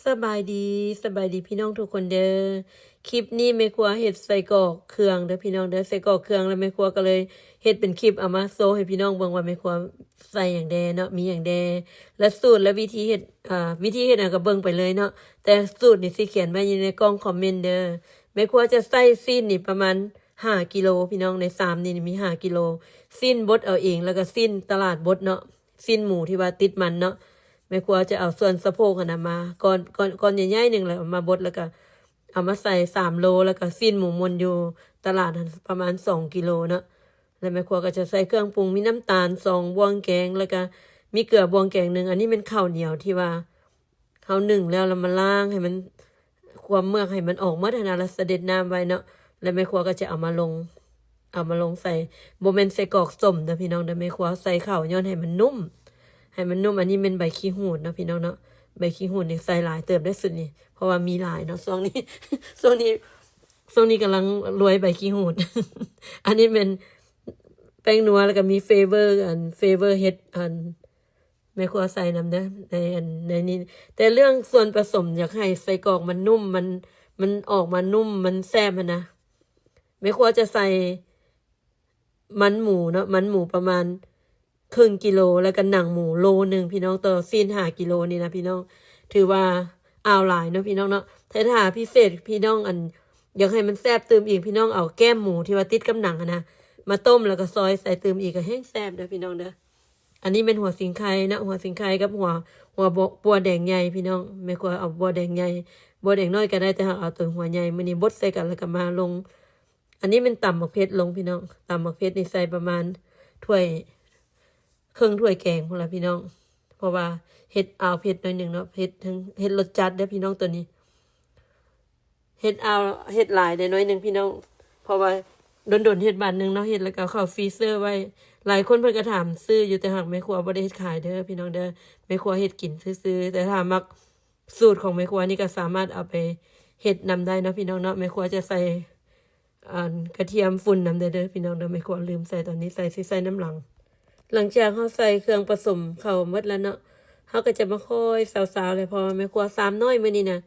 ສະບາຍດີ ສະບາຍດີພີ່ນ້ອງທຸກຄົນເດີ. ຄລິບນີ້ແມ່ຄົວເຮັດໄສ້ກອກເຄື່ອງເດີພີ່ນ້ອງເດີ. ໄສ້ກອກເຄື່ອງ ແລ້ວແມ່ຄົວກໍເລີຍເຮັດເປັນຄລິບເອົາມາໂຊໃຫ້ພີ່ນ້ອງເບິ່ງວ່າແມ່ຄົວໃສ່ຫຍັງແດ່ເນາະ ມີຫຍັງແດ່ ແລະ ສູດ ແລະ ວິທີເຮັດ ເອີ ວິທີເຮັດຫຍັງກໍເບິ່ງໄປເລີຍເນາະ. ແຕ່ສູດນີ້ຊິຂຽນໄວ້ຢູ່ໃນກ່ອງຄອມເມັນເດີ. ແມ່ຄົວຈະໃສ່ຊີ້ນນີ້ປະມານຫ້າກິໂລພີ່ນ້ອງ. ໃນຊາມນີ້ມີຫ້າກິໂລ. ຊີ້ນບົດເອົາເອງ ແລ້ວກໍຊີ້ນຕະຫຼາດບົດເນາະ. ຊີ້ນໝູທີ່ວ່າຕິດມັນເນາະ. ແມ່ຄົວຈະເອົາສ່ວນສະໂພກຫັ້ນນະມາ ກ້ອນ ກ້ອນ ກ້ອນໃຫຍ່ໆໜຶ່ງ ແລ້ວເອົາມາບົດ ແລ້ວກໍເອົາມາໃສ່ສາມໂລ ແລ້ວກໍຊີ້ນໝູມົນຢູ່ຕະຫຼາດຫັ້ນປະມານສອງກິໂລເນາະ. ແລ້ວແມ່ຄົວກໍຈະໃສ່ເຄື່ອງປຸງ ມີນ້ຳຕານ ສອງບ່ວງແກງ ແລ້ວກໍມີເກືອບ່ວງແກງໜຶ່ງ. ອັນນີ້ແມ່ນເຂົ້າໜຽວທີ່ວ່າ ເຮົາໜຶ້ງແລ້ວ ແລ້ວມາລ້າງໃຫ້ມັນ ຄວາມເໝືອກໃຫ້ມັນອອກໝົດຫັ້ນນະ ແລ້ວສະເດັດນ້ຳໄວ້ເນາະ. ແລ້ວແມ່ຄົວກໍຈະເອົາມາລົງ ເອົາມາລົງໃສ່ ບໍ່ແມ່ນໃສ່ກອກສົ້ມເດີພີ່ນ້ອງເດີ. ແມ່ຄົວໃສ່ເຂົ້າຍ້ອນໃຫ້ມັນນຸ້ມ ໃຫ້ມັນນຸ້ມ. ອັນນີ້ແມ່ນໃບຂີ້ຫູດເນາະພີ່ນ້ອງເນາະ. ໃບຂີ້ຫູດນີ້ໃສ່ຫຼາຍເຕີບໄດ້ສຸດນີ້ ເພາະວ່າມີຫຼາຍເນາະຊ່ວງນີ້ ຊ່ວງນີ້ ຊ່ວງນີ້ກຳລັງລວຍໃບຂີ້ຫູດ. ອັນນີ້ແມ່ນແປ້ງນົວ ແລ້ວກໍມີເຟເວີ ອັນ ເຟເວີເຮັດ ອັນ ແມ່ຄົວໃສ່ນຳເດີ ໃນອັນ ໃນນີ້. ແຕ່ເລື່ອງສ່ວນປະສົມ ຢາກໃຫ້ໄສ້ກອກມັນນຸ້ມ ມັນ ມັນອອກມານຸ້ມ ມັນແຊບຫັ້ນນະ. ແມ່ຄົວຈະໃສ່ມັນໝູເນາະ ມັນໝູປະມານເຄິ່ງກິໂລ ແລ້ວກໍໜັງໝູໂລໜຶ່ງພີ່ນ້ອງ ຕໍ່ຊີ້ນຫ້າກິໂລນີ້ນະພີ່ນ້ອງ. ຖືວ່າອາວຫຼາຍເນາະພີ່ນ້ອງເນາະ. ແຕ່ຖ້າພິເສດພີ່ນ້ອງ ອັນ ຢາກໃຫ້ມັນແຊບຕື່ມອີກ ພີ່ນ້ອງເອົາແກ້ມໝູທີ່ວ່າຕິດກັບໜັງຫັ້ນນະ ມາຕົ້ມ ແລ້ວກໍຊອຍໃສ່ຕື່ມອີກ ກໍແຮງແຊບເດີພີ່ນ້ອງເດີ. ອັນນີ້ແມ່ນຫົວສີໄຄເນາະ ຫົວສີໄຄກັບຫົວ ຫົວບົວ ບົວແດງໃຫຍ່ພີ່ນ້ອງ. ແມ່ຄົວເອົາບົວແດງໃຫຍ່ ບົວແດງນ້ອຍກໍໄດ້ ແຕ່ເຮົາເອົາຕົວຫົວໃຫຍ່. ມື້ນີ້ບົດໃສ່ກັນ ແລ້ວກໍມາລົງ. ອັນນີ້ແມ່ນຕຳໝາກເຜັດລົງພີ່ນ້ອງ. ຕຳໝາກເຜັດນີ້ໃສ່ປະມານຖ້ວຍ ເຄິ່ງຖ້ວຍແກງພຸ້ນລະພີ່ນ້ອງ ເພາະວ່າເຮັດອາວເຜັດໜ້ອຍໜຶ່ງເນາະ. ເຜັດ ເຮັດລົດຈັດເດີພີ່ນ້ອງ ໂຕນີ້. ເຮັດເອົາ ເຮັດຫຼາຍໄດ້ໜ້ອຍໜຶ່ງພີ່ນ້ອງ ເພາະວ່າດົນໆເຮັດບາດໜຶ່ງເນາະ. ເຮັດແລ້ວກໍເອົາເຂົ້າຟຣີເຊີໄວ້. ຫຼາຍຄົນເພິ່ນກໍຖາມຊື້ຢູ່ ແຕ່ຫາກແມ່ຄົວບໍ່ໄດ້ເຮັດຂາຍເດີພີ່ນ້ອງເດີ. ແມ່ຄົວເຮັດກິນຊື່ໆ. ແຕ່ຖ້າມັກສູດຂອງແມ່ຄົວນີ້ ກໍສາມາດເອົາໄປເຮັດນຳໄດ້ເນາະພີ່ນ້ອງເນາະ. ແມ່ຄົວຈະໃສ່ ອັນກະທຽມຝຸ່ນນຳເດີ ເດີພີ່ນ້ອງເດີ. ແມ່ຄົວລືມໃສ່ຕອນນີ້ ໃສ່ ຊິໃສ່ນຳຫຼັງ. ຫຼັງຈາກເຮົາໃສ່ເຄື່ອງປະສົມເຂົ້າໝົດແລ້ວເນາະ ເຮົາກໍຈະມາຄ່ອຍຊາວໆເລີຍ ເພາະວ່າແມ່ຄົວຊາມນ້ອຍມື້ນີ້ນະ.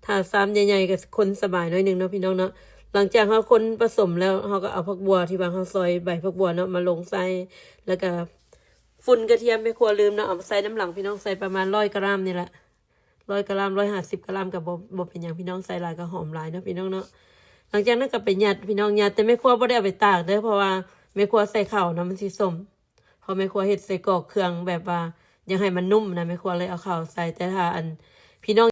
ຖ້າຊາມໃຫຍ່ໆກໍຄົນສະບາຍໜ້ອຍໜຶ່ງເນາະພີ່ນ້ອງເນາະ. ຫຼັງຈາກເຮົາຄົນປະສົມແລ້ວ ເຮົາກໍເອົາຜັກບົວທີ່ວ່າເຮົາຊອຍໃບຜັກບົວເນາະ ມາລົງໃສ່ ແລ້ວກໍຝຸ່ນກະທຽມແມ່ຄົວລືມເນາະ ເອົາມາໃສ່ນຳຫຼັງພີ່ນ້ອງ. ໃສ່ປະມານຮ້ອຍກຣາມນີ້ແຫຼະ ຮ້ອຍກຣາມ ຮ້ອຍຫ້າສິບກຣາມ ກໍບໍ່ ບໍ່ເປັນຫຍັງພີ່ນ້ອງ ໃສ່ຫຼາຍກໍຫອມຫຼາຍເນາະພີ່ນ້ອງເນາະ. ຫຼັງຈາກນັ້ນກໍໄປຍັດພີ່ນ້ອງ ຍັດ ແຕ່ແມ່ຄົວບໍ່ໄດ້ເອົາໄປຕາກເດີ ເພາະວ່າແມ່ຄົວໃສ່ເຂົ້ານະ ມັນຊິສົ້ມ. ເພາະແມ່ຄົວເຮັດໄສ້ກອກເຄື່ອງແບບວ່າຢາກໃຫ້ມັນນຸ້ມນະ ແມ່ຄົວເລີຍເອົາເຂົ້າໃສ່. ແຕ່ຖ້າອັນ ພີ່ນ້ອງ